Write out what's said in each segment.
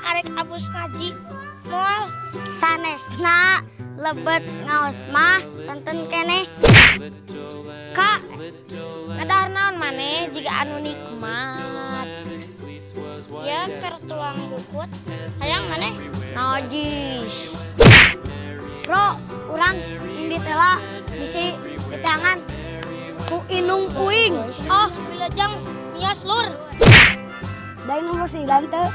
Arek abus ngaji moal? Sanesna lebet ngaos mah sonten keneh. Kak, ngadahar naon maneh jiga anu nikmat? Ya, keur tuang jukut. Hayang maneh? Najis. Bro, urang indit heula, bisi diteangan ku indung uing. Oh, wilujeng mios, Lur. Da nu musidan teu?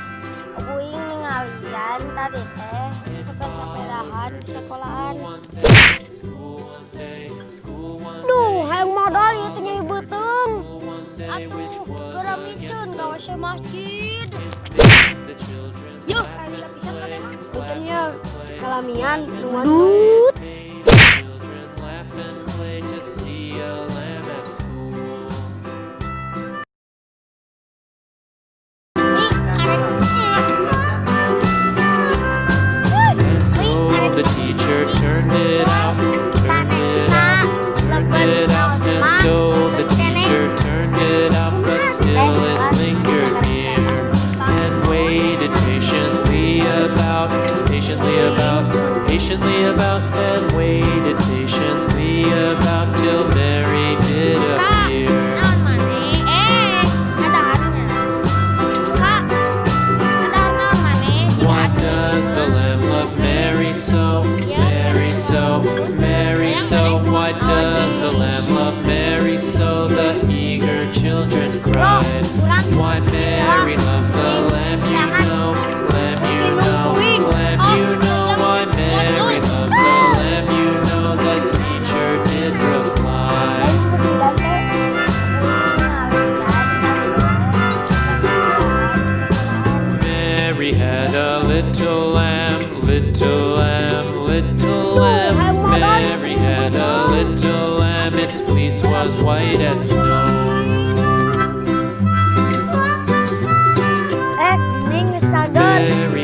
Uing ningalian tadi teh sepeda-sepedahan di sekolahan. Duh, hayang modal ieu teh nyeri beuteung. Atuh, geura miceun ka WC masjid. Yuh, aya pisan maneh mah. Punten ya, kalamian nu. Children laugh and play to see a lamb at school. Ih, arek. And so the teacher turned it out, turned it Sanesna out, turned lebet it out, ngaos and mah so the keneh. Teacher turned it out, but still it lingered near and waited patiently about, patiently about, and waited patiently about till Mary did Kak, appear. Naon maneh? Eh, ngadaharnya. Kak, ngadahar naon maneh? Jiga Why anu does the lamb love Mary so? Mary so, Mary so. Why does the lamb love Mary so? The eager children cried. Why Mary loves the lamb, you know, lamb, you know, lamb, you know. Why Mary loves the lamb, you know, the teacher did reply. Da nu musidan teu? Mary had a little lamb, little lamb, little lamb. Mary had a little lamb, its fleece was white as snow. Eh, geuning geus cager. Mary